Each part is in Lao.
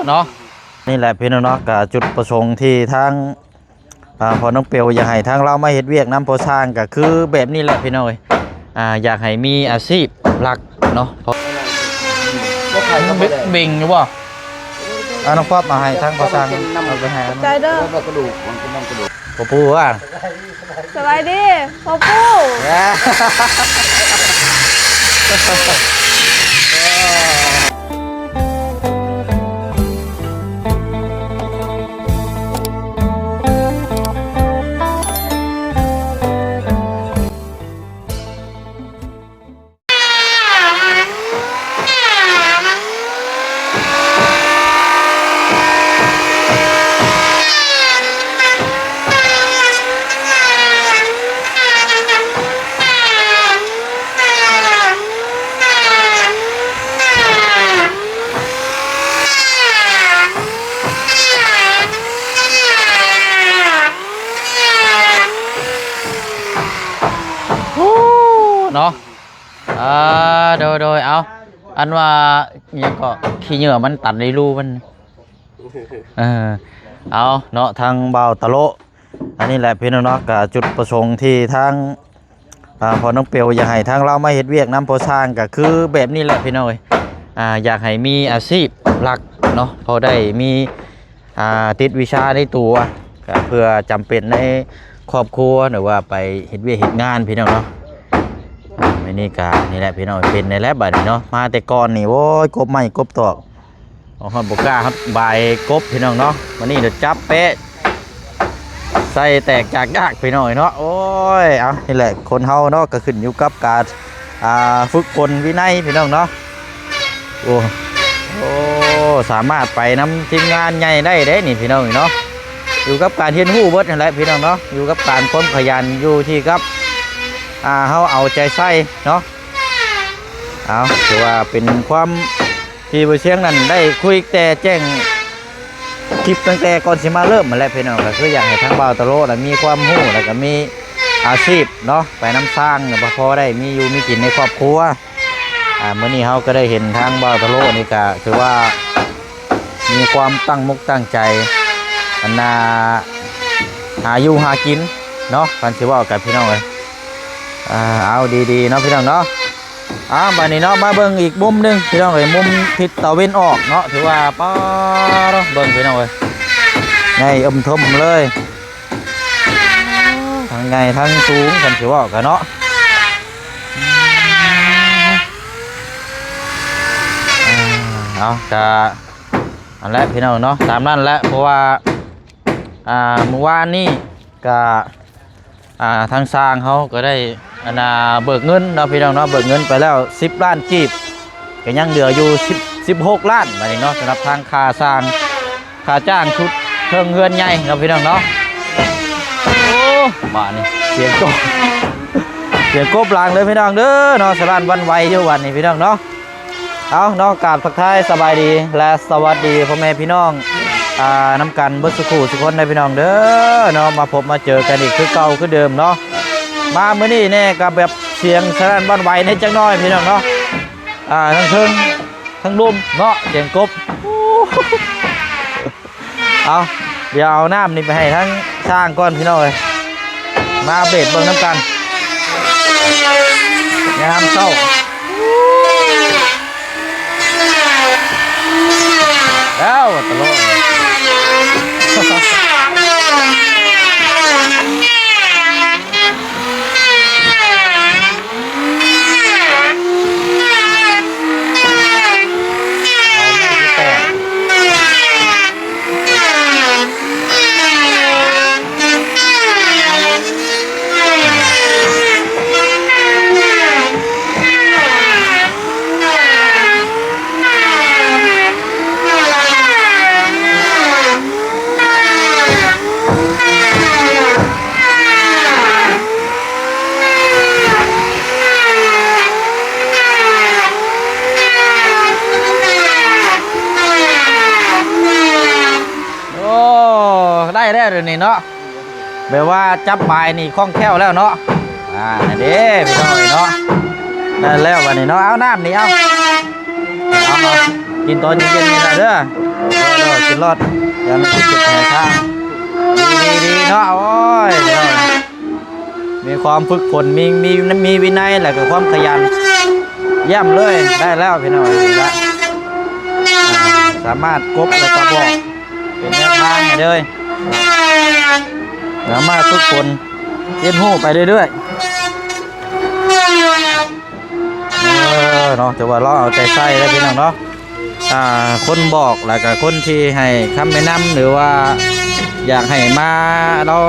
ເນາະ. ນີ້ແຫຼະພີ່ນ້ອງເນາະ ກະຈຸດປະສົງທີ່ທາງ ອ່າ ພໍ່ນ້ອງເປວຢາກໃຫ້ທາງລາວມາເຮັດວຽກນຳພໍ່ຊ່າງ ກະຄືແບບນີ້ແຫຼະພີ່ນ້ອງເອີຍ. ອ່າ ຢາກໃຫ້ມີອາຊີບຫຼັກເນາະ ເພາະ ບໍ່ໃຜກໍບໍ່ໄດ້ ເບັງຢູ່ບໍ່? ເອົານ້ອງປັອບມາໃຫ້ທາງພໍ່ຊ່າງ ເອົາໄປໃຫ້ ໃຈເດີ ກະດູກ ມັນເປັນນ້ຳກະດູກ ພໍ່ປູ່ວ່າ ສະບາຍດີພໍ່ປູ່. ເນາະ ອ່າ ໂດຍ ໂດຍ ເອົາ ອັນວ່າຫຍັງເກາະ ຂີ້ເຫຍື້ອມັນຕັນໃນຮູມັນ ເອີ ເອົາເນາະ ທາງບ່າວຕະໂລະ ອັນນີ້ແຫຼະພີ່ນ້ອງເນາະ ກະຈຸດປະສົງທີ່ທາງ ອ່າ ພໍ່ນ້ອງເປວຢາກໃຫ້ທາງລາວມາເຮັດວຽກນຳພໍ່ຊ່າງ ກະຄືແບບນີ້ແຫຼະພີ່ນ້ອງເອີຍ. ອ່າ ຢາກໃຫ້ມີອາຊີບຫຼັກເນາະ ພໍໄດ້ມີ ອ່າ ຕິດວິຊາໃນຕົວ ກະເພື່ອຈຳເປັນໃນຄອບຄົວ ຫຼືວ່າໄປເຮັດວຽກເຮັດງານພີ່ນ້ອງເນາະ. ອ່າ ມື້ນີ້ກະນີ້ແຫຼະພີ່ນ້ອງ ເປັນນີ້ແຫຼະບາດນີ້ເນາະ ມາແຕ່ກ່ອນນີ້ ໂອ້ຍ ກົບໄມ້ກົບຕອກ ເອົາຮອດບໍ່ກ້າຮອດບາຍກົບພີ່ນ້ອງເນາະ. ມື້ນີ້ດຽວຈັບແປະໃສ່ແຕກຈາກຢາກພີ່ນ້ອງເນາະ. ໂອ້ຍ ເອົາ ນີ້ແຫຼະ ຄົນເຮົາເນາະ ກະຂຶ້ນຢູ່ກັບການ ອ່າ ຝຶກຝົນວິໄນພີ່ນ້ອງເນາະ. ໂອ້ ໂອ້ ສາມາດໄປນຳທີມງານໃຫຍ່ໄດ້ເດ້ນີ້ພີ່ນ້ອງເນາະ. ຢູ່ກັບການຮຽນຮູ້ເບິດຫັ້ນແຫຼະພີ່ນ້ອງເນາະ ຢູ່ກັບການຄວາມຂະຫຍັນ ຢູ່ທີ່ກັບ ອ່າ ເຮົາເອົາໃຈໃສ່ເນາະ. ເອົາ ຖືວ່າເປັນຄວາມ ທີ່ບໍ່ຊຽງນັ້ນໄດ້ຄຸຍແຕ່ແຈ້ງຄລິບຕັ້ງແຕ່ກ່ອນຊິມາເລີ່ມຫັ້ນແຫຼະພີ່ນ້ອງ. ກະຄືຢາກໃຫ້ທາງບ່າວຕະໂລະນະມີຄວາມຮູ້ ແລ້ວກະມີອາຊີບເນາະ ໄປນຳຊ່າງ ແລ້ວກະພໍໄດ້ມີຢູ່ມີກິນໃນຄອບຄົວ. ອ່າ ມື້ນີ້ເຮົາກະໄດ້ເຫັນທາງບ່າວຕະໂລະນີ້ກະຖືວ່າມີຄວາມຕັ້ງມົກຕັ້ງໃຈ ອັນນ່າ ຫາຢູ່ຫາກິນເນາະ ຄັນຊິເວົ້າກັນພີ່ນ້ອງເອີຍ. ອ່າ ເອົາ ດີໆ ເນາະພີ່ນ້ອງເນາະ. ອ່າ ບາດນີ້ເນາະ ມາເບິ່ງອີກມຸມໜຶ່ງພີ່ນ້ອງເອີຍ ມຸມທິດຕາເວັນອອກເນາະ ຖືວ່າ ປາດ ເບິ່ງພີ່ນ້ອງເອີຍ ໃຫຍ່ເອີ່ມເທີມເລີຍ ທັງໃຫຍ່ທັງສູງ ຄັນຊິເວົ້າກັນເນາະ. ເອົາ ກະອັນແຫຼະພີ່ນ້ອງເນາະ ຕາມນັ້ນແຫຼະ ເພາະວ່າ ອ່າ ມື້ວານນີ້ກະ ອ່າ ທາງຊ່າງເຮົາກະໄດ້ ອັນນ່າ ເບີກເງິນເນາະພີ່ນ້ອງເນາະ ເບີກເງິນໄປແລ້ວສິບລ້ານກີບ ກະຍັງເຫຼືອຢູ່ສິບ ສິບຫົກລ້ານບາດນີ້ເນາະ. ສຳລັບທາງຄ່າຊ່າງ ຄ່າຈ້າງຊຸດເທິງເຮືອນໃຫຍ່ເນາະພີ່ນ້ອງເນາະ. ໂອ້ ບາດນີ້ສຽງກົບ ສຽງກົບຫຼັງເລີຍພີ່ນ້ອງເດີເນາະ. ສະຫຼານຫວັ່ນໄຫວຢູ່ບາດນີ້ພີ່ນ້ອງເນາະ. ເອົາເນາະ ກາບທັກທາຍສະບາຍດີ ແລະ ສະຫວັດດີພໍ່ແມ່ພີ່ນ້ອງ ອ່າ ນຳກັນເບິດສູ່ຄູ່ສູ່ຄົນເດີພີ່ນ້ອງເດີເນາະ. ມາພົບມາເຈີກັນອີກຄືເກົ່າຄືເດີມເນາະ. ມາມື້ນີ້ແນ່ກະແບບສຽງສະຫຼານຫວັ່ນໄຫວແນ່ຈັກໜ້ອຍພີ່ນ້ອງເນາະ. ອ່າ ທັງເທິງທັງລຸ່ມເນາະ ສຽງກົບ. ເອົາ ດຽວເອົານ້ຳນີ້ໄປໃຫ້ທາງຊ່າງກ່ອນພີ່ນ້ອງເອີຍ. ມາອັບເດດເບິ່ງນຳກັນ ຍາມເຊົ້າ ແລ້ວຕະຫຼອດ. ໂອ້ ໄດ້ແລ້ວດຽວນີ້ເນາະ ແບບວ່າຈັບບາຍນີ້ຄ່ອງແຄ້ວແລ້ວເນາະ. ອ່າ ນັ້ນເດ້ພີ່ນ້ອງເອີຍເນາະ ໄດ້ແລ້ວບາດນີ້ເນາະ. ເອົານ້ຳນີ້ ເອົາ ເອົາ ເອົາ ກິນຕອນເຢັນໆນີ້ລະເດີ. ໂດຍໆ ກິນໂລດ ຢ່າມີຄິດເຈັບແຜທາງ ດີໆໆ ເນາະ. ໂອ້ຍ ເນາະ ມີຄວາມຝຶກຝົນ ມີ ມີ ມີວິໄນ ແລ້ວກໍຄວາມຂະຫຍັນ ຢ້ຽມເລີຍ. ໄດ້ແລ້ວພີ່ນ້ອງ ນີ້ລະ ອ່າ ສາມາດກົບ ແລ້ວກໍບອກ ເປັນແນວທາງໃຫ້ເລີຍ ສາມາດຝຶກຝົນ ຮຽນຮູ້ໄປເລື້ອຍໆ. ເອີ ເນາະ ຖືວ່າລາວເອົາໃຈໃສ່ເດ້ພີ່ນ້ອງເນາະ. ອ່າ ຄົນບອກ ແລ້ວກະຄົນທີ່ໃຫ້ຄຳແນະນຳ ຫຼືວ່າຢາກໃຫ້ມາ ລາວ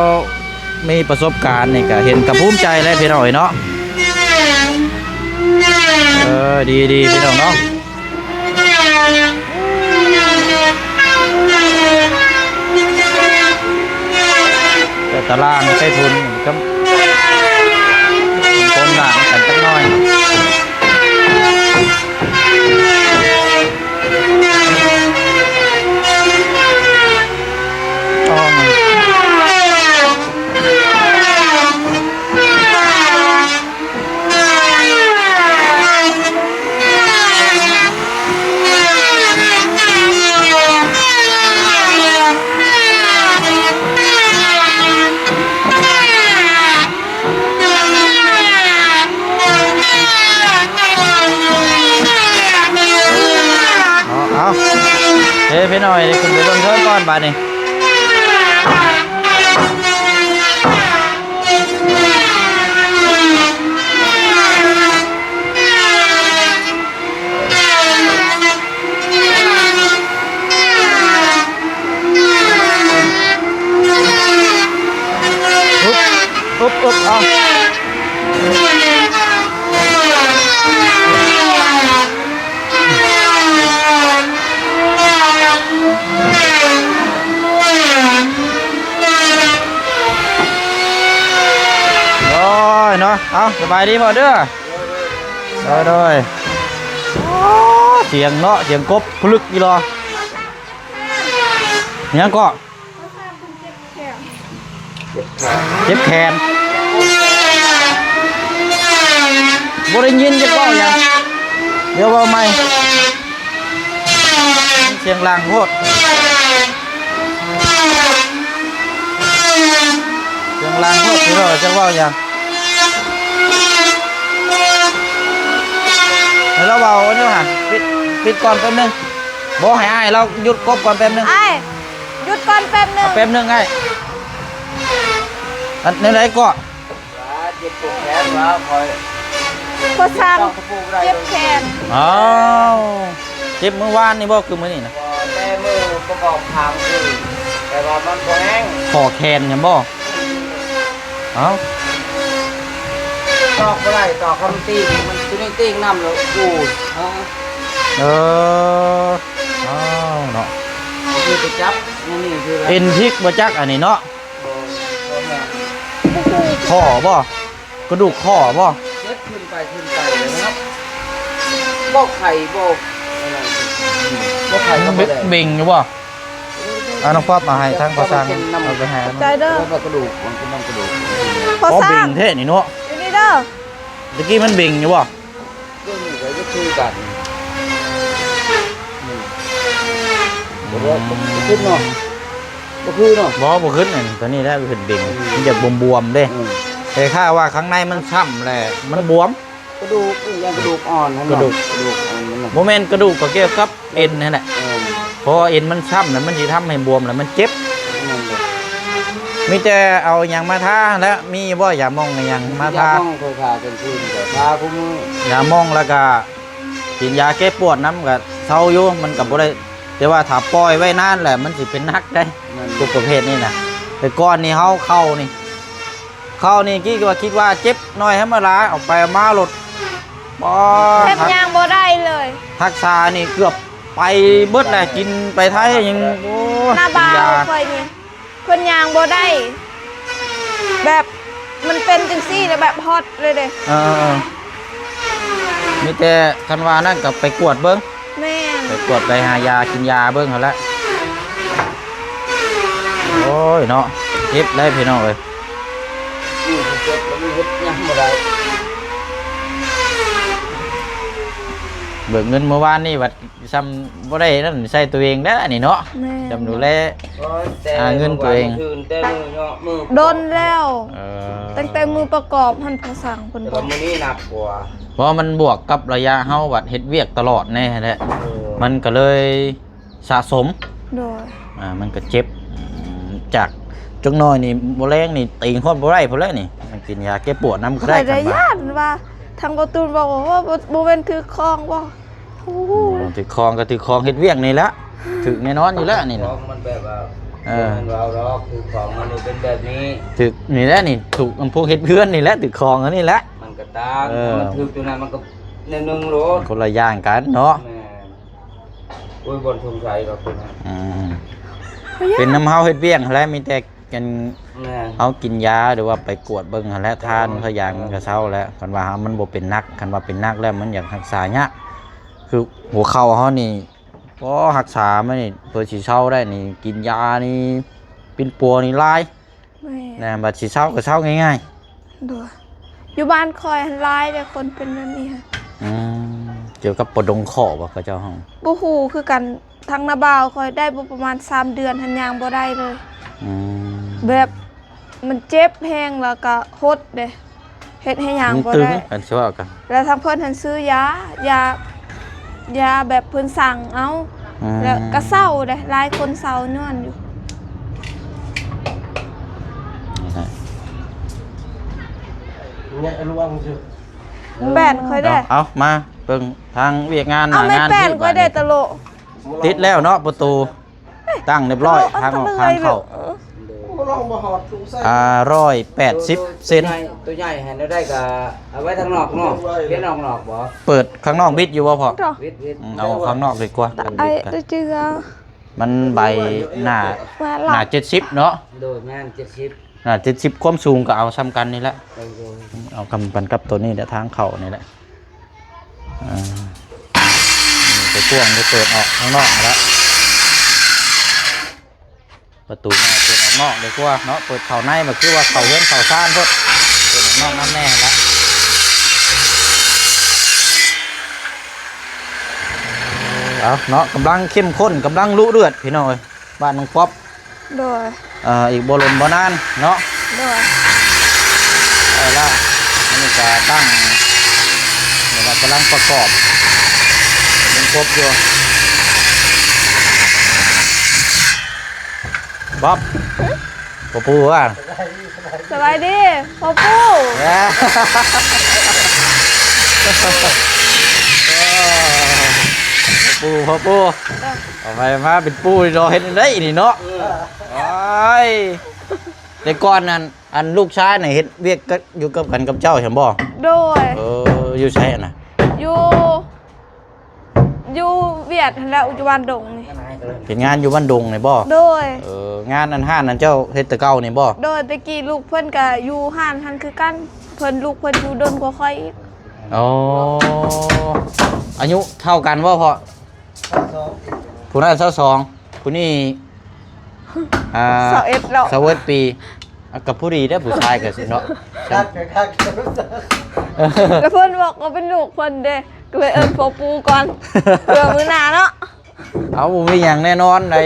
ມີປະສົບການນີ້ ກະເຫັນກະພູມໃຈແຫຼະພີ່ນ້ອງເອີຍເນາະ. ເອີ ດີໆ ພີ່ນ້ອງເນາະ. ແຕ່ຕາລ່າງໃຕ້ທຸນກໍ ຄົນລະກັນຈັກໜ້ອຍ. ເນາະ ເອົາ ເອີ ພີ່ນ້ອງ ໄດ້ຂຶ້ນໄປເບິ່ງເທິງກ່ອນບາດນີ້. ອຶບ ອຶບ ອຶບ ເອົາ ໂອ້ຍເນາະ ເອົາ ສະບາຍດີພໍ່ເດີ. ໂດຍ ໂດຍ ໂອ້ ສຽງເນາະ ສຽງກົບຜະລຶກອີ່ຫຼໍ່. ຫຍັງເກາະ? ເຈັບແຂນ ບໍ່ໄດ້ຍິນຈັກເວົ້າຫຍັງ. ດຽວເວົ້າໃໝ່ ສຽງດັງໂພດ ສຽງດັງໂພດ ຊິເວົ້າ ຈະເວົ້າຫຍັງ ໃຫ້ລາວເວົ້າຢູ່ຫັ້ນ. ປິດ ປິດກ່ອນແປັບໜຶ່ງ. ບໍ່ ໃຫ້ອ້າຍລາວຢຸດກົບກ່ອນແປັບໜຶ່ງ. ອ້າຍ ຢຸດກ່ອນແປັບໜຶ່ງ ແປັບໜຶ່ງອ້າຍ. ອັນ ແນວໃດເກາະ? ວ່າເຈັບແຂນວ່າຂ້ອຍ ພໍ່ຊ່າງເຈັບແຂນ. ອ້າວ ເຈັບມື້ວານນີ້ບໍ່ ຄືມື້ນີ້ນະ? ແຕ່ມື້ປະກອບທາງຄື ແຕ່ວ່າມັນບໍ່ແຮງ. ຂໍ້ແຂນຫຍັງບໍ່? ເອົ້າ ຕອກບໍ່ໄດ້ ຕອກ ຄັນມັນຕີງ ມັນ ຕົວນີ້ຕີງນຳແລ້ວ ໂອ້ຍ. ເອີ ເອີ ອ້າວເນາະ ຄືໄປຈັບ ນີ້ ນີ້ຄືວ່າ ເອັນພິກບໍ່ຈັກອັນນີ້ເນາະ. ບໍ່ ບໍ່ແມ່ນ ຂໍ້ບໍ່? ກະດູກຂໍ້ບໍ່? ເຈັບຂຶ້ນໄປ ຂຶ້ນໄປເລີຍເນາະ ບໍ່ໄຂ້ ບໍ່ອັນນັ້ນ ບໍ່ໄຂ້ກໍບໍ່ໄດ້ ເບັງຢູ່ບໍ່? ເອົານ້ອງປັອບມາໃຫ້ທາງພໍ່ຊ່າງ ເອົາໄປໃຫ້ ໃຈເດີ ວ່າກະດູກ ມັນເປັນນຳກະດູກ ພໍ່ຊ່າງ ເບັງແທ້ນີ້ເນາະ ຢູ່ນີ້ເດີ ຕະກີ້ມັນເບັງຢູ່ບໍ່? ເບິ່ງນີ້ກໍຄືກັນ ອືມ ບໍ່ ບໍ່ ບໍ່ຂຶ້ນເນາະ ບໍ່ຄືເນາະ ບໍ່ ບໍ່ຂຶ້ນ. ອັນຕົວນີ້ແຫຼະຂຶ້ນເບັງ ອືມ ມັນຈະບວມໆເດ້ ອືມ ແຕ່ຖ້າວ່າຂ້າງໃນມັນຊ້ຳແຫຼະ ມັນບວມ ກະດູກ ອີຫຍັງກະດູກອ່ອນຫັ້ນ ກະດູກ ກະດູກອ່ອນນັ້ນນະ ບໍ່ແມ່ນກະດູກ ກໍກ່ຽວກັບເອັນຫັ້ນແຫຼະ ເອີ ເພາະວ່າເອັນມັນຊ້ຳແລ້ວ ມັນຊິທຳໃຫ້ບວມ ແລ້ວມັນເຈັບ ແມ່ນເລີຍ ມີແຕ່ເອົາຫຍັງມາທາແລ້ວ ມີບໍ່ຢາໝອງຫຍັງມາທາ? ຢາໝອງຂ້ອຍທາກາງຄືນ ກໍທາຄູ່ມື້ ຢາໝອງ ແລ້ວກະ ກິນຢາແກ້ປວດນຳກໍເຊົາຢູ່ ມັນກໍບໍ່ໄດ້ ແຕ່ວ່າຖ້າປ່ອຍໄວ້ນານແຫຼະ ມັນຊິເປັນໜັກໄດ໋ ແມ່ນ ພວກປະເພດນີ້ນະ. ແຕ່ກ່ອນນີ້ເຮົາເຂົ້ານີ້ ເຂົ້ານີ້ ກີ້ວ່າຄິດວ່າເຈັບໜ້ອຍທຳມະດາ ເອົາໄປເອົາມາໂລດ ບໍ່ ແທບຍ່າງບໍ່ໄດ້ເລີຍ ຮັກສານີ້ເກືອບໄປເບິດແຫຼະ ກິນໄປໄທຍັງ ໂອ້ຍ ໜ້າບ່າວຂ້ອຍນີ້ ເພິ່ນຍ່າງບໍ່ໄດ້ ແບບມັນເປັນຈັ່ງຊີ້ແລ້ວແບບຮອດເລີຍເດ້. ເອີ ມີແຕ່ຄັນວ່ານັ້ນກໍໄປກວດເບິ່ງ ແມ່ນ ໄປກວດໄປຫາຢາກິນຢາເບິ່ງຫັ້ນແຫຼະ. ໂອ້ຍເນາະ ເຈັບໄດ໋ພີ່ນ້ອງເອີຍ. ຢູ່ເຈັບແລ້ວມັນເຮັດຫຍັງບໍ່ໄດ້. ເບີກເງິນມື້ວານນີ້ບັດຊ່ຳບໍ່ໄດ້ນັ້ນໃຊ້ຕົວເອງແລ້ວນີ້ເນາະ. ແມ່ນ ຊ່ຳດູແລ ໂອ້ຍ ແຕ່ ອ່າ ເງິນຕົວເອງ ແຕ່ມື້ເນາະ ມື້ ດົນແລ້ວ ເອີ ຕັ້ງແຕ່ມື້ປະກອບຫັ້ນ ພະສັງເພິ່ນ ແຕ່ວ່າມື້ນີ້ໜັກກວ່າ ເພາະມັນບວກກັບໄລຍະເຮົາບັດເຮັດວຽກຕະຫຼອດແນ່ແຫຼະ ເອີ ມັນກໍເລີຍ ສະສົມ ໂດຍ ອ່າ ມັນກໍເຈັບ ອືມ ຈາກຈັກໜ້ອຍນີ້ ບໍ່ແລງນີ້ຕີງຮອດບໍ່ໄດ້ພຸ້ນແຫຼະນີ້ ມັນກິນຢາແກ້ປວດນຳກໍໄດ້. ຂ້ອຍໄດ້ຢ້ານວ່າ ທາງບໍ່ຕູນບອກວ່າ ໂອ້ ບໍ່ ບໍ່ແມ່ນຖືກຂອງບໍ່? ໂອ້ ຖືກຂອງກໍຖືກຂອງເຮັດວຽກນີ້ແຫຼະ ຖືກແນ່ນອນຢູ່ແລ້ວນີ້ນະ ຂອງມັນແບບວ່າ ເອີ ບໍ່ແມ່ນວ່າດອກ ຖືກຂອງມັນເປັນແບບນີ້ ຖືກນີ້ແຫຼະນີ້ ຖືກນຳພວກເຮັດເຮືອນນີ້ແຫຼະ ຖືກຂອງອັນນີ້ແຫຼະ ມັນກໍຕ່າງ ເອີ ມັນຖືກຕົວນັ້ນມັນກໍແນວໜຶ່ງໂລດ ຄົນລະຢ່າງກັນເນາະ ແມ່ນ. ໂອ້ຍ ບ່ອນສົງໄສດອກເພິ່ນນະ ອືມ ເປັນນຳເຮົາເຮັດວຽກຫັ້ນແຫຼະ ມີແຕ່ກັນ ແມ່ນ ເຮົາກິນຢາ ຫຼືວ່າໄປກວດເບິ່ງຫັ້ນແຫຼະ ທານເຂົາຢາມັນກໍເຊົາແລ້ວ ຄັນວ່າມັນບໍ່ເປັນໜັກ ຄັນວ່າເປັນໜັກແລ້ວມັນຢາກຮັກສາຍາກ ຄືຫົວເຂົ່າເຮົານີ້ ພໍຮັກສາມານີ້ ເພື່ອຊິເຊົາໄດ້ນີ້ ກິນຢານີ້ ປິ່ນປົວນີ້ຫຼາຍ. ແມ່ນ ແມ່ນ ບັດຊິເຊົາກໍເຊົາງ່າຍໆ ໂດຍ ຢູ່ບ້ານຂ້ອຍຫັ້ນຫຼາຍເດ້ຄົນເປັນແບບນີ້ຫັ້ນ ອືມ ກ່ຽວກັບປະດົງເຄາະບໍ່ເຂົາເຈົ້າເຮົາ ບໍ່ຮູ້ຄືກັນ ທາງນ້າບ່າວຂ້ອຍໄດ້ບໍ່ປະມານສາມເດືອນຫັ້ນຍ່າງບໍ່ໄດ້ເລີຍ ອືມ ແບບມັນເຈັບແຮງ ແລ້ວກໍຫົດເດ້ ເຮັດໃຫ້ຍ່າງບໍ່ໄດ້ ມັນຕຶງ ອັນຊິເວົ້າກັນ ແລ້ວທາງເພິ່ນຫັ້ນຊື້ຢາ ຢາ ຢາແບບເພິ່ນສັ່ງເອົາ ອືມ ແລ້ວກໍເຊົາເດ້ ຫຼາຍຄົນເຊົາຍ້ອນຢູ່ ນີ້ແຫຼະ ແປນຂ້ອຍເດ້ ເອົາ ມາເບິ່ງທາງວຽກງານ ເອົາ ໜ້າງານ ແປນຂ້ອຍເດ້ ຕະໂລ ຕິດແລ້ວເນາະ ປະຕູ ຕັ້ງຮຽບຮ້ອຍ ທາງອອກທາງເຂົ້າ ບໍ່ລອງບໍ່ຮອດ ອ່າ ຮ້ອຍແປດສິບເຊັນ ຕົວໃຫຍ່ ຕົວໃຫຍ່ໃຫ້ແນວໃດກໍເອົາໄວ້ທາງນອກເນາະ ເປັນນອກໆບໍ່ ເປີດຂ້າງນອກບິດຢູ່ບໍ່ພໍ່? ບິດໆ ອືມ ເອົາອອກຂ້າງນອກດີກວ່າ ກັນບິດກັນ ມັນໃບໜ້າ ໜ້າເຈັດສິບເນາະ ໂດຍ ແມ່ນເຈັດສິບ ໜ້າເຈັດສິບ ຄວາມສູງກໍເອົາສ່ຳກັນນີ້ແຫຼະ ເອົາສ່ຳກັນກັບໂຕນີ້ແຫຼະ ທາງເຂົ້ານີ້ແຫຼະ. ອ່າ ໄປກວ້າງໄປເປີດອອກຂ້າງນອກແລ້ວ ປະຕູມາເປີດອອກນອກດີກວ່າເນາະ ເປີດເຂົ້າໃນມັນຄືວ່າເຂົ້າເຮືອນເຂົ້າຊານໂພດ ເປີດອອກນອກນຳແດ່ແລ້ວ ເອົາເນາະ ກຳລັງເຂັ້ມຂຸ້ນ ກຳລັງລຸເດືອດ ພີ່ນ້ອງເອີຍ ບ້ານນ້ອງປັອບ ໂດຍ ເອີ ອີກບໍ່ດົນບໍ່ນານເນາະ ໂດຍ ເອົາລະ ອັນນີ້ກະຕັ້ງ ນີ້ລະກຳລັງປະກອບ ຍັງຄົບຢູ່ ບັບ ພໍ່ປູ່ວ່າ ສະບາຍດີພໍ່ປູ່ ເອີ ພໍ່ປູ່ ພໍ່ປູ່ ເອີ ເອົາໄປມາເປັນປູ່ນີ້ເນາະ ເຮັດຈັ່ງໃດນີ້ເນາະ ເອີ ໂອ້ຍ ແຕ່ກ່ອນນັ້ນ ອັນລູກຊາຍນີ້ເຮັດວຽກກັບ ຢູ່ກັບກັນກັບເຈົ້າຊັ້ນບໍ່? ໂດຍ ເອີ ຢູ່ໃສຫັ້ນນະ? ຢູ່ ຢູ່ຫວຽດຫັ້ນແຫຼະ ຢູ່ບ້ານດົງນີ້ ເຮັດງານຢູ່ບ້ານດົງນີ້ບໍ່? ໂດຍ ເອີ ງານອັນຮ້ານນັ້ນເຈົ້າເຮັດແຕ່ເກົ່ານີ້ບໍ່? ໂດຍ ແຕ່ກີ້ລູກເພິ່ນກະຢູ່ຮ້ານຫັ້ນຄືກັນ ເພິ່ນ ລູກເພິ່ນຢູ່ດົນກວ່າຂ້ອຍອີກ ອໍ ອາຍຸເທົ່າກັນບໍ່ພໍ່? ຊາວສອງ ຜູ້ນັ້ນຊາວສອງ ຜູ້ນີ້ ອ່າ ຊາວເອັດແລ້ວ ຊາວເອັດປີ ອ່ະ ກໍພໍດີເດ້ ຜູ້ຊາຍກໍຊິເນາະ ຄັກ ຄັກ ແລ້ວເພິ່ນບອກວ່າເປັນລູກເພິ່ນເດ້ ກໍເລີຍເອີ້ນພໍ່ປູ່ກ່ອນ ເພື່ອມື້ໜ້າເນາະ ເອົາ ບໍ່ມີຫຍັງແນ່ນອນໃດ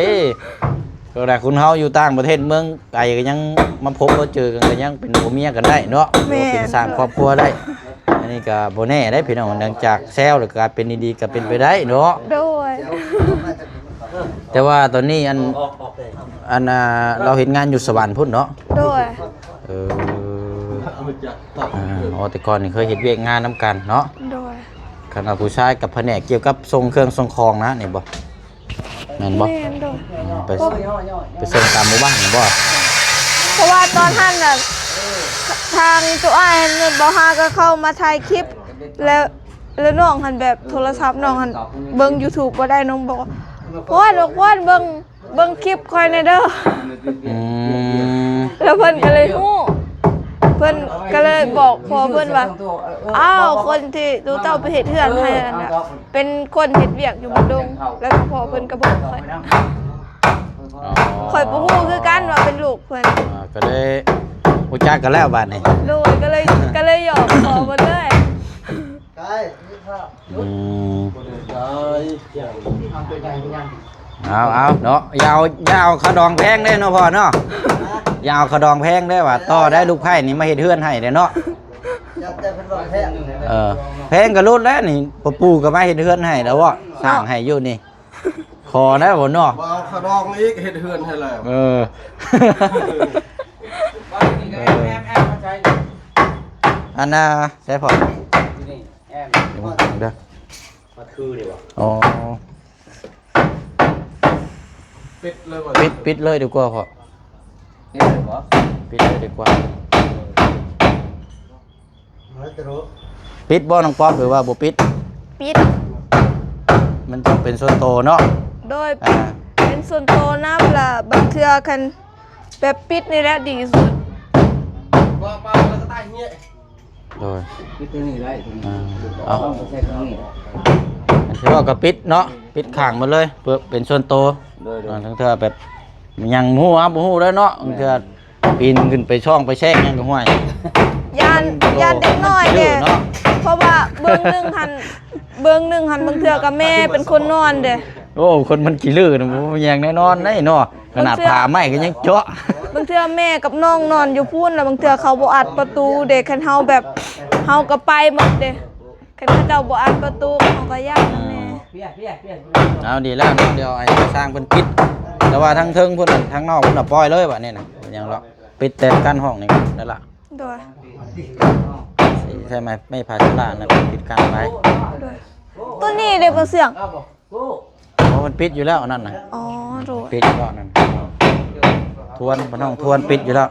ກໍໄດ້ ຄົນເຮົາຢູ່ຕ່າງປະເທດເມືອງ ໄກກໍຍັງມາພົບມາເຈີກັນ ກໍຍັງເປັນຜົວເມຍກັນໄດ້ເນາະ ແມ່ນ ຫຼືວ່າເປັນສ້າງຄອບຄົວໄດ້ ອັນນີ້ກໍບໍ່ແນ່ເດ້ພີ່ນ້ອງ ຫຼັງຈາກແຊວແລ້ວກະເປັນດີໆ ກໍເປັນໄປໄດ້ເນາະ ໂດຍ ແຕ່ວ່າຕອນນີ້ອັນ ອັນ ອ່າ ລາວເຮັດງານຢູ່ສະຫວັນພຸ້ນເນາະ ໂດຍ ເອີ ອ່າ ອໍ ແຕ່ກ່ອນນີ້ເຄີຍເຮັດວຽກງານນຳກັນເນາະ ໂດຍ ຄັນວ່າຜູ້ຊາຍກັບພະແນກກ່ຽວກັບສົ່ງເຄື່ອງສົ່ງຂອງນະ ນີ້ບໍ່? ແມ່ນບໍ່? ແມ່ນ ໂດຍ ໄປ ໄປສົ່ງຕາມໝູ່ບ້ານນະບໍ່? ເພາະວ່າຕອນຫັ້ນນະ ທາງເຈົ້າອ້າຍຫັ້ນແມ່ນບໍ່ ຫາກໍເຂົ້າມາຖ່າຍຄລິບ ແລ້ວ ແລ້ວນ້ອງຫັ້ນແບບໂທລະສັບນ້ອງຫັ້ນເບິ່ງຢູທູບບໍ່ໄດ້ ນ້ອງບອກວ່າ ພອນ ພອນ ເບິ່ງ ເບິ່ງຄລິບຂ້ອຍແດ່ເດີ ອືມ ແລ້ວເພິ່ນກໍເລີຍຮູ້ ເພິ່ນກໍເລີຍບອກພໍ່ເພິ່ນວ່າ ອ້າວ ຄົນທີ່ໂຕເຈົ້າໄປເຮັດເຮືອນໃຫ້ຫັ້ນນະ ເປັນຄົນເຮັດວຽກຢູ່ບ້ານດົງ ແລ້ວກໍພໍ່ເພິ່ນກໍບອກຂ້ອຍ ອໍ ຂ້ອຍບໍ່ຮູ້ຄືກັນວ່າເປັນລູກເພິ່ນ ອ່າ ກໍເລີຍຮູ້ຈັກກັນແລ້ວບາດນີ້ ໂດຍ ກໍເລີຍ ກໍເລີຍຫຍອກພໍ່ເພິ່ນເລີຍ ອືມ ເອົາ ເອົາເນາະ ຢ່າເອົາ ຢ່າເອົາຂະດອງແພງເດ້ເນາະພໍ່ເນາະ ຢ່າເອົາຂະດອງແພງເດ້ ວ່າຕໍ່ໄດ້ລູກໃພ້ນີ້ມາເຮັດເຮືອນໃຫ້ເດ້ເນາະ ເອີ ແພງກໍຫຼຸດແລ້ວນີ້ ພໍ່ປູ່ກໍມາເຮັດເຮືອນໃຫ້ແລ້ວເນາະ ສ້າງໃຫ້ຢູ່ນີ້ ຂໍແລ້ວບໍ່ເນາະ ບໍ່ເອົາຂະດອງອີກ ເຮັດເຮືອນໃຫ້ແລ້ວ ເອີ ເອີ ອັນນ່າ ໃສ່ພໍ່ ເດີ ອໍ ປິດເລີຍ ປິດ ປິດເລີຍດີກວ່າພໍ່ ປິດເລີຍດີກວ່າ. ປິດບໍ່ນ້ອງປັອບ ຫຼືວ່າບໍ່ປິດ? ປິດ ມັນຕ້ອງເປັນສ່ວນໂຕເນາະ. ໂດຍ ອ່າ ເປັນສ່ວນໂຕນຳລະ ບາງເທື່ອຄັນແບບປິດນີ້ແຫຼະດີສຸດ. ໂດຍ ປິດຕົວນີ້ໄດ້ ອ່າ ເອົາ ໃສ່ຕົວນີ້ ອັນທີ່ວ່າກໍປິດເນາະ ປິດຂ້າງໝົດເລີຍ ເພື່ອເປັນສ່ວນໂຕ. ໂດຍ ໂດຍ ອ່າ ລາງເທື່ອແບບຫຍັງບໍ່ຮູ້ ເຮົາບໍ່ຮູ້ເດ້ເນາະ ລາງເທື່ອ ປີນຂຶ້ນໄປຊ່ອງໄປແຊກຫຍັງກໍຫ້ວຍ ຢ້ານ ຢ້ານເດັກນ້ອຍເດ້ ເນາະ ເພາະວ່າເບື້ອງໜຶ່ງຫັ້ນ ເບື້ອງໜຶ່ງຫັ້ນ ບາງເທື່ອກໍແມ່ເປັນຄົນນອນເດ້. ໂອ້ ຄົນມັນຂີ້ລືນະ ບໍ່ມີຫຍັງແນ່ນອນໄດ໋ເນາະ ຂະໜາດຜ້າໄມ້ກໍຍັງເຈາະ. ບາງເທື່ອແມ່ກັບນ້ອງນອນຢູ່ພຸ້ນ ແລ້ວບາງເທື່ອເຂົາບໍ່ອັດປະຕູເດ້ ຄັນເຮົາແບບ ເຮົາກໍໄປໝົດເດ້. ຄັນເຂົາເຈົ້າບໍ່ອັດປະຕູ ເຮົາກໍຢ້ານນຳແດ່. ເອົາ ດີແລ້ວເນາະ ດຽວໃຫ້ຊ່າງເພິ່ນປິດ ແຕ່ວ່າທາງເທິງພຸ້ນ ທາງນອກພຸ້ນນະ ປ່ອຍເລີຍບາດນີ້ນະ ເປັນຫຍັງດອກ ປິດແຕ່ກັ້ນຫ້ອງນີ້ໄດ້ລະ. ໂດຍ ໃຊ້ໄມ້ ໄມ້ພາສາລານະ ປິດກັ້ນໄວ້. ໂດຍ ຕົວນີ້ເດ້ບໍ່ເຊື່ອງ. ອໍ ມັນປິດຢູ່ແລ້ວອັນນັ້ນນະ. ອໍ ໂດຍ ປິດຢູ່ແລ້ວອັນນັ້ນ ທວນ ເພິ່ນຫ້ອງທວນ ປິດຢູ່ແລ້ວ.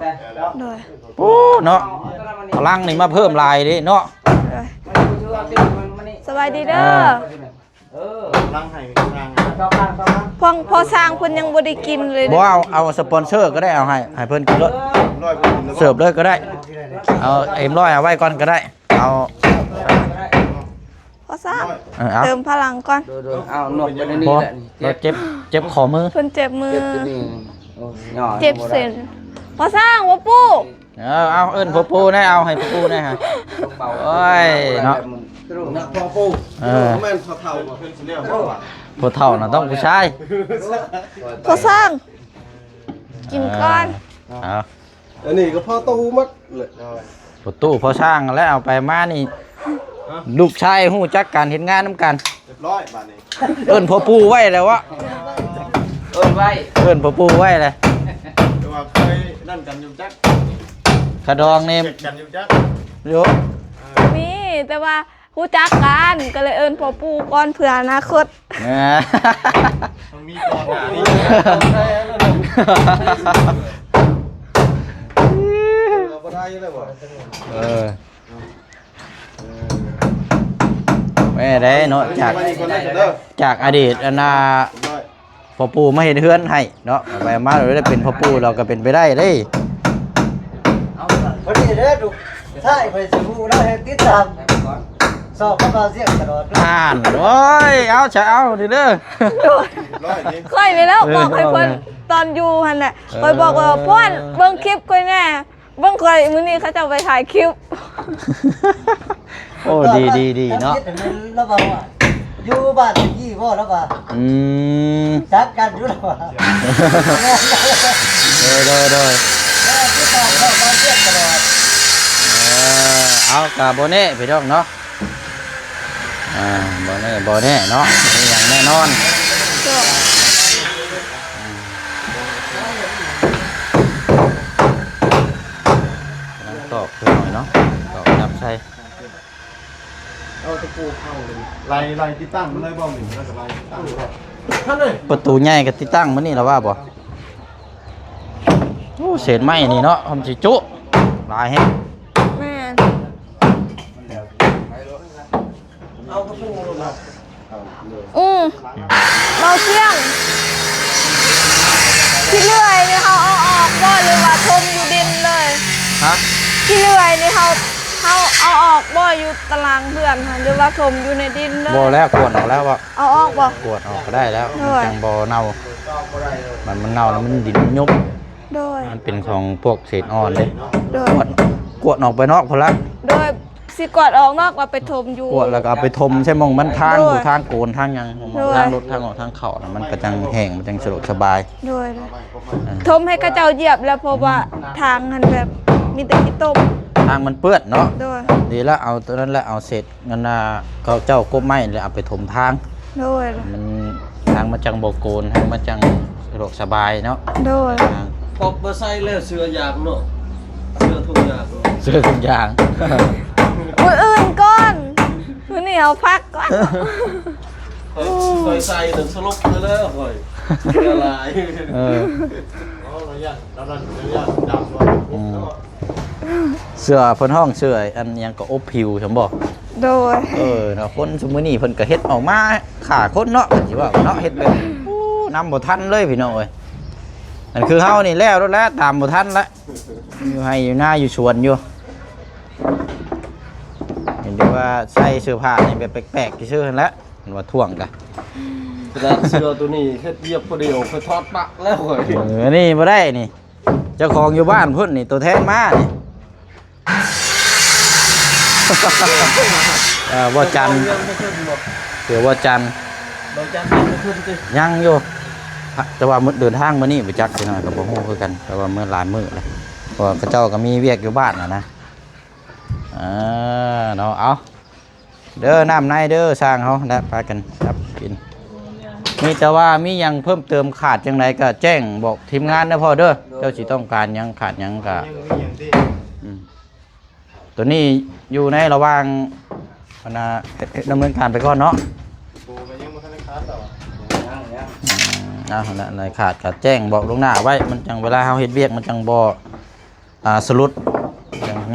ໂດຍ ໂອ້ ເນາະ ພະລັງນີ້ມາເພີ່ມຫຼາຍເດ້ເນາະ. ໂດຍ ສະບາຍດີເດີ. ເອີ ພວກພໍ່ຊ່າງເພິ່ນຍັງບໍ່ໄດ້ກິນເລີຍເດ້. ບໍ່ ເອົາ ເອົາສະປອນເຊີກໍໄດ້ ເອົາໃຫ້ ໃຫ້ເພິ່ນກິນໂລດ. ເສີບເລີຍກໍໄດ້ ເອົາເອັມຮ້ອຍເອົາໄວ້ກ່ອນກໍໄດ້. ເອົາ ພໍ່ຊ່າງ ເອີ ເອົາ ເຕີມພະລັງກ່ອນ. ໂດຍໆ ເອົາ ນວດໄປໃນນີ້ແຫຼະ ບໍ່ ເຈັບ ເຈັບຂໍ້ມື ເພິ່ນເຈັບມື ເຈັບຕົວນີ້ ໂອ້ຍ ເຈັບເສັ້ນ. ພໍ່ຊ່າງ ພໍ່ປູ່ ເອີ ເອົາ ເອີ້ນພໍ່ປູ່ແດ່ ເອົາໃຫ້ພໍ່ປູ່ແດ່ ໂອ້ຍ ເນາະ ພໍ່ປູ່ ເອີ ແມ່ນພໍ່ເຖົ້າ ພໍ່ເຖົ້ານະຕ້ອງຜູ້ຊາຍ. ພໍ່ຊ່າງ ກິນກ່ອນ ເອີ ເອົາ ອັນນີ້ກໍພໍ່ຕູ້ໝົດເລີຍ ພໍ່ຕູ້ພໍ່ຊ່າງແລ້ວ ເອົາໄປມານີ້ ລູກຊາຍຮູ້ຈັກການເຮັດງານນຳກັນ ຮຽບຮ້ອຍບາດນີ້. ເອີ້ນພໍ່ປູ່ໄວ້ແລ້ວວະ ເອີ້ນໄວ້ ເອີ້ນພໍ່ປູ່ໄວ້ແລ້ວ ແຕ່ວ່າເຄີຍນັ້ນກັນຢູ່ຈັກ ຂະດອງນີ້ ເຈັກກັນຢູ່ຈັກ ໂຍ ມີ ແຕ່ວ່າ ຮູ້ຈັກກັນ ກໍເລີຍເອີ້ນພໍ່ປູ່ກ່ອນເພື່ອອະນາຄົດ. ເອີ ມັນມີກ່ອນໜ້ານີ້ ເອີ ບໍ່ໄດ້ເລີຍບໍ່? ເອີ ແມ່ໄດ້ເນາະ ຈາກ ຈາກອະດີດອັນນ່າ ພໍ່ປູ່ມາເຮັດເຮືອນໃຫ້ເນາະ ເອົາໄປມາແລ້ວໄດ້ເປັນພໍ່ປູ່ ເຮົາກໍເປັນໄປໄດ້ເດ້. ພໍດີເດ້ ລູກຊາຍຂ້ອຍຊິຮູ້ ລາວແຮ່ງຕິດຕາມ ຊອກຄຳວ່າສຽງຕະຫຼອດ. ອ່ານ ໂອ້ຍ ເອົາຊະ ເອົານີ້ເດີ ຂ້ອຍນີ້ແຫຼະບອກໃຫ້ເພິ່ນຕອນຢູ່ຫັ້ນແຫຼະ ຂ້ອຍບອກວ່າ ເອີ ພອນ ເບິ່ງຄລິບຂ້ອຍແດ່ ເບິ່ງຂ້ອຍ ມື້ນີ້ເຂົາເຈົ້າໄປຖ່າຍຄລິບ. ໂອ້ ດີ ດີ ດີເນາະ ລາວວ່າ ຢູ່ບ້ານຕະກີ້ບໍ່ ລາວວ່າ ອືມ ຈັກກັນຢູ່ ລາວວ່າ ໂດຍ ໂດຍ ໂດຍ ເອີ ເອົາ ກະບໍ່ແນ່ພີ່ນ້ອງເນາະ ອ່າ ບໍ່ແນ່ ບໍ່ແນ່ເນາະ ບໍ່ມີຫຍັງແນ່ນອນ. ກຳລັງຕອກຈັກໜ້ອຍເນາະ ຕອກຈັບໃສ່ ເອົາຕະປູເຂົ້າເລີຍ ໄລ່ ໄລ່ຕິດຕັ້ງມາເລີຍບໍ່ນີ້ ແລ້ວກໍໄລ່ຕິດຕັ້ງເລີຍ ປະຕູໃຫຍ່ກໍຕິດຕັ້ງມານີ້ລະວ່າບໍ່? ໂອ້ ເສດໄມ້ນີ້ເນາະ ມັນຊິຈຸຫຼາຍແຮງ ແມ່ນ. ອືມ ເບົາສຽງ ຂີ້ເລື່ອຍນີ້ເຮົາເອົາອອກບໍ່ ຫຼືວ່າຖົມຢູ່ດິນເລີຍ? ຮະ? ຂີ້ເลื่ອຍນີ້ເຮົາ ເຮົາເອົາອອກບໍ່ ຢູ່ຕາລາງເຮືອນຫັ້ນ ຫຼືວ່າຖົມຢູ່ໃນດິນເລີຍ? ບໍ່ແລ້ວ ກວນອອກແລ້ວ ເອົາອອກບໍ່? ກວນອອກກໍໄດ້ແລ້ວ ໂດຍ ມັນຈັ່ງບໍ່ເນົ່າ ມັນ ມັນເນົ່າແລ້ວມັນດິນຍຸບ ໂດຍ ມັນເປັນຂອງພວກເສດອ່ອນເດ້ ໂດຍ ກວນ ກວນອອກໄປນອກພຸ້ນລະ ໂດຍ. ຊິກວາດອອກນອກ ແລ້ວໄປຖົມຢູ່ ກວາດແລ້ວກໍເອົາໄປຖົມໃສ່ໝ່ອງມັນທາງ ໂດຍ ຢູ່ທາງໂກນທາງຫຍັງ ໂດຍ ທາງລົດທາງອອກທາງເຂົ້ານະ ມັນກໍຈັ່ງແຫ້ງ ມັນຈັ່ງສະດວກສະບາຍ ໂດຍ ເອີ ຖົມໃຫ້ເຂົາເຈົ້າຢຽບແລ້ວ ເພາະວ່າທາງຫັ້ນແບບມີແຕ່ຂີ້ຕົມ ທາງມັນເປື້ອນເນາະ ໂດຍ ດີແລ້ວ ເອົາໂຕນັ້ນແຫຼະ ເອົາເສດ ອັນນ່າ ເຂົາເຈົ້າກົບໄມ້ແລ້ວເອົາໄປຖົມທາງ ໂດຍ ມັນ ທາງມັນຈັ່ງບໍ່ໂກນ ທາງມັນຈັ່ງສະດວກສະບາຍເນາະ ໂດຍ ທາງ ປອບມາໃສ່ແລ້ວເສື້ອຢາງເນາະ ເສື້ອຖົງຢາງເນາະ ເສື້ອຖົງຢາງ ມື້ອື່ນກ່ອນ ມື້ນີ້ເຮົາພັກກ່ອນ ຂ້ອຍ ຂ້ອຍໃສ່ນັ້ນສະຫຼົບເລີຍແລ້ວຂ້ອຍ ເສື້ອຫຼາຍ ເອີ ເອົາລະຢ້ານ ລະຢ້ານດຳ ອືມ ເສື້ອເພິ່ນຮ້ອງເສື້ອອັນຫຍັງກໍອົບຜິວຊັ້ນບໍ່ ໂດຍ ເອີເນາະ ຄົນຊຸມມື້ນີ້ເພິ່ນກໍເຮັດອອກມາຂ້າຄົນເນາະ ເພິ່ນຊິເວົ້າເນາະ ເຮັດແບບ ໂອ້ ນຳບໍ່ທັນເລີຍພີ່ນ້ອງເອີຍ ອັນຄືເຮົານີ້ແລ້ວໂລດແຫຼະ ຕາມບໍ່ທັນລະ ຢູ່ໄຮ່ຢູ່ນາຢູ່ສວນຢູ່ ເຫັນແຕ່ວ່າໃສ່ເສື້ອຜ້ານີ້ແບບແປກໆຊື່ໆຫັ້ນແຫຼະ ເພິ່ນວ່າທ້ວງກະ ຂະໜາດເສື້ອໂຕນີ້ເຮັດວຽກຜູ້ດຽວ ຂ້ອຍຖອດປະແລ້ວຂ້ອຍ ເອີ ອັນນີ້ບໍ່ໄດ້ນີ້ ເຈົ້າຂອງຢູ່ບ້ານພຸ້ນນີ້ ໂຕແທນມານີ້ ເອີ ບໍ່ຈັນ ເສື້ອບໍ່ຈັນ ບໍ່ຈັນບໍ່ຂຶ້ນຕິ ຍັງຢູ່ ແຕ່ວ່າມື້ ເດີນທາງມື້ນີ້ບໍ່ຈັກ ພີ່ນ້ອງກໍບໍ່ຮູ້ຄືກັນ ແຕ່ວ່າມື້ຫຼາຍມື້ແລ້ວ ເພາະວ່າເຂົາເຈົ້າກໍມີວຽກຢູ່ບ້ານນະນະ ເອີ ເນາະ ເອົາ ເດີ ນ້ຳໃນເດີ ຊ່າງເຮົາ ແລະ ພາກັນຈັບກິນ ມີແຕ່ວ່າມີຫຍັງເພີ່ມເຕີມຂາດຈັ່ງໃດກໍແຈ້ງບອກທີມງານເດີພໍ່ເດີ ເຈົ້າຊິຕ້ອງການຫຍັງຂາດຫຍັງກໍ ອືມ ໂຕນີ້ຢູ່ໃນລະຫວ່າງ ອັນນ່າ ດຳເນີນການໄປກ່ອນເນາະ ໂອ້ ກໍຍັງບໍ່ທັນໄດ້ຂາດດອກ ຍັງໆ ອືມ ເອົາ ຫັ້ນແຫຼະ ໃນຂາດກໍແຈ້ງບອກລ່ວງໜ້າໄວ້ ມັນຈັ່ງເວລາເຮົາເຮັດວຽກມັນຈັ່ງບໍ່ ອ່າ ສະຫຼຸດ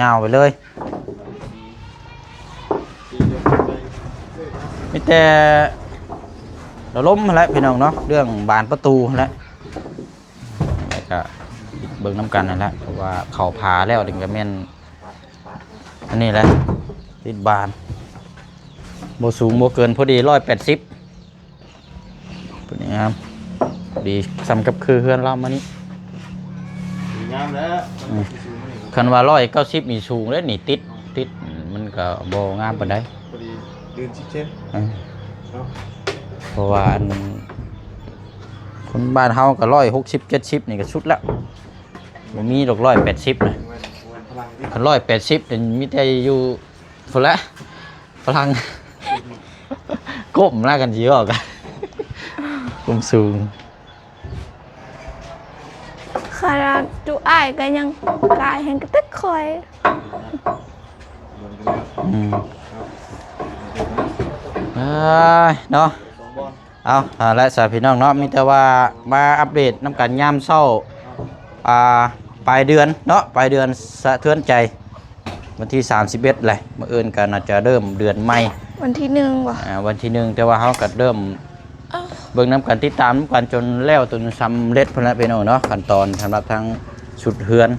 ຍາວໄປເລີຍ ມີແຕ່ລະລົມຫັ້ນແຫຼະພີ່ນ້ອງເນາະ ເລື່ອງບານປະຕູຫັ້ນແຫຼະ ແລ້ວກະເບິ່ງນຳກັນຫັ້ນແຫຼະ ເພາະວ່າເຂົ້າຜາແລ້ວນີ້ກະແມ່ນ ອັນນີ້ແຫຼະ ຕິດບານ ບໍ່ສູງບໍ່ເກີນ ພໍດີ ຮ້ອຍແປດສິບ ຕົວນີ້ງາມ ດີສ່ຳກັບຄືເຮືອນລາວມານີ້ ດີງາມແລ້ວ ອືມ ຄັນວ່າຮ້ອຍເກົ້າສິບນີ້ສູງເດ້ນີ້ ຕິດ ຕິດ ມັນກໍບໍ່ງາມປານໃດ ພໍດີ ເດີນສິບເຊັນ ອືມ ເນາະ ເພາະວ່າອັນ ຄົນບ້ານເຮົາກໍຮ້ອຍຫົກສິບ ເຈັດສິບນີ້ກໍສຸດແລ້ວ ບໍ່ມີດອກຮ້ອຍແປດສິບນະ ຄັນຮ້ອຍແປດສິບນີ້ມີແຕ່ຢູ່ ພຸ້ນແຫຼະ ຝຣັ່ງ ກົ້ມລະ ກັນຊິອອກ ກົ້ມສູງ ຂະໜາດຕູ້ອ້າຍກໍຍັງກາຍແຮງກະຕຶກຂ້ອຍ ອືມ ເອີຍ ເນາະ ເອົາ ເອົາລະຊະພີ່ນ້ອງເນາະ ມີແຕ່ວ່າມາອັບເດດນຳກັນຍາມເຊົ້າ ອ່າ ປາຍເດືອນເນາະ ປາຍເດືອນສະເທືອນໃຈ ວັນທີສາມສິບເອັດແຫຼະ ມື້ອື່ນກໍໜ້າຈະເລີ່ມເດືອນໃໝ່ ວັນທີໜຶ່ງບໍ່ ອ່າ ວັນທີໜຶ່ງ ແຕ່ວ່າເຮົາກໍເລີ່ມ ເບິ່ງນຳກັນ ຕິດຕາມນຳກັນຈົນແລ້ວ ຈົນສຳເລັດພຸ້ນແຫຼະພີ່ນ້ອງເນາະ ຂັ້ນຕອນສຳລັບທາງຊຸດເຮືອນ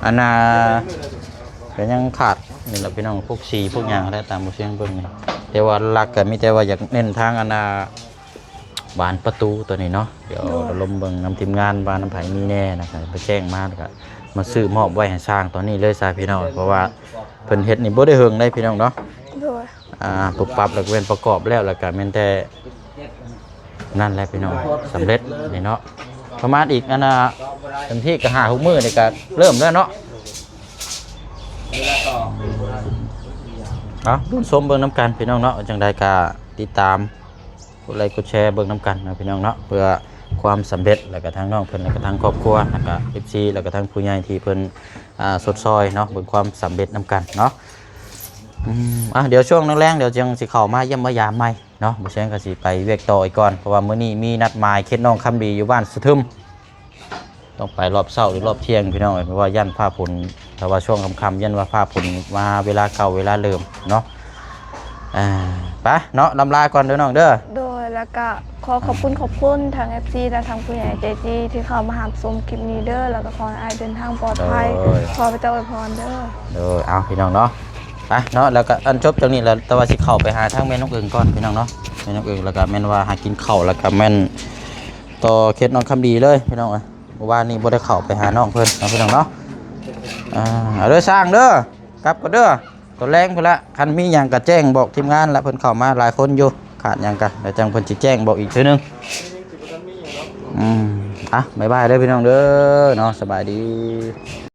ອັນນ່າ ກໍຍັງຂາດນີ້ແຫຼະພີ່ນ້ອງ ພວກສີພວກຫຍັງແຫຼະ ຕາມບໍ່ຊຽງເບິ່ງນີ້ ແຕ່ວ່າຫຼັກກໍມີແຕ່ວ່າຢາກເນັ້ນທາງ ອັນນ່າ ບານປະຕູຕົວນີ້ເນາະ ດຽວ ໂດຍ ລະລົມເບິ່ງນຳທີມງານວ່ານຳໃຜມີແດ່ນະ ໄປແຈ້ງມາ ແລ້ວກໍມາຊື້ມອບໄວ້ໃຫ້ຊ່າງຕອນນີ້ເລີຍຊະພີ່ນ້ອງ ເພາະວ່າເພິ່ນເຮັດນີ້ບໍ່ໄດ້ເຫິງເດ້ພີ່ນ້ອງເນາະ ໂດຍ ອ່າ ປຸບປັບ ແລ້ວກໍແມ່ນປະກອບແລ້ວ ແລ້ວກໍແມ່ນແຕ່ນັ້ນແຫຼະພີ່ນ້ອງ ສຳເລັດນີ້ເນາະ ປະມານອີກ ອັນນ່າ ເຕັມທີ່ກໍຫ້າຫົກມື້ນີ້ກໍເລີ່ມແລ້ວເນາະ ເອົາ ລຸ້ນຊົມເບິ່ງນຳກັນພີ່ນ້ອງເນາະ ຈັ່ງໃດກໍຕິດຕາມ ກົດໄລກົດແຊເບິ່ງນຳກັນເນາະພີ່ນ້ອງເນາະ ເພື່ອຄວາມສຳເລັດ ແລ້ວກະທາງນ້ອງເພິ່ນ ແລ້ວກະທາງຄອບຄົວ ແລ້ວກະເອັຟຊີ ແລ້ວກະທາງຜູ້ໃຫຍ່ທີ່ເພິ່ນ ອ່າ ຊົດຊ່ອຍເນາະ ເບິ່ງຄວາມສຳເລັດນຳກັນເນາະ ອືມ ອ່ະ ດຽວຊ່ວງແລງໆ ດຽວຈັ່ງຊິເຂົ້າມາຢ້ຽມມາຢາມໃໝ່ເນາະ ບໍ່ແຊງກໍຊິໄປວຽກຕໍ່ອີກກ່ອນ ເພາະວ່າມື້ນີ້ມີນັດໝາຍເຂດໜອງຄຳດີຢູ່ບ້ານສະທຶມ ຕ້ອງໄປຮອບເຊົ້າ ຫຼື ຮອບທ່ຽງພີ່ນ້ອງເອີຍ ເພາະວ່າຢ້ານຟ້າຝົນ ຖ້າວ່າຊ່ວງຄ່ຳໆ ຢ້ານວ່າຟ້າຝົນມາເວລາເກົ່າເວລາເດີມເນາະ ອ່າ ໄປເນາະ ລຳລາກ່ອນເດີນ້ອງເດີ ໂດຍ ແລ້ວກະຂໍຂອບຄຸນຂອບຄຸນທາງເອັຟຊີ ແລະ ທາງຜູ້ໃຫຍ່ໃຈດີທີ່ເຂົ້າມາຮັບຊົມຄລິບນີ້ເດີ ແລ້ວກະຂໍໃຫ້ອ້າຍເດີນທາງປອດໄພ ໂດຍ ຂໍພະເຈົ້າອວຍພອນເດີ ໂດຍ ເອົາພີ່ນ້ອງເນາະ ໄປເນາະ ແລ້ວກະອັນຈົບຈັ່ງນີ້ແລ້ວ ແຕ່ວ່າຊິເຂົ້າໄປຫາທາງແມ່ນ້ອງເອີງກ່ອນພີ່ນ້ອງເນາະ ແມ່ນ້ອງເອີງ ແລ້ວກະແມ່ນວ່າຫາກິນເຂົ້າ ແລ້ວກະແມ່ນ ຕໍ່ເຂດໜອງຄຳດີເລີຍພີ່ນ້ອງເອີຍ ເມື່ອວານນີ້ບໍ່ໄດ້ເຂົ້າໄປຫານ້ອງເພິ່ນເນາະ ພີ່ນ້ອງເນາະ ອ່າ ເອົາເດີຊ່າງເດີ ກັບກ່ອນເດີ້ ຕອນແລງພຸ້ນລະ ຄັນມີຫຍັງກະແຈ້ງບອກທີມງານລະ ເພິ່ນເຂົ້າມາຫຼາຍຄົນຢູ່ ຂາດຫຍັງກະ ດຽວຈັ່ງເພິ່ນຊິແຈ້ງບອກອີກເທື່ອໜຶ່ງ. ອືມ ອ່ະ ບາຍບາຍເດີ້ພີ່ນ້ອງເດີ້ເນາະ ສະບາຍດີ.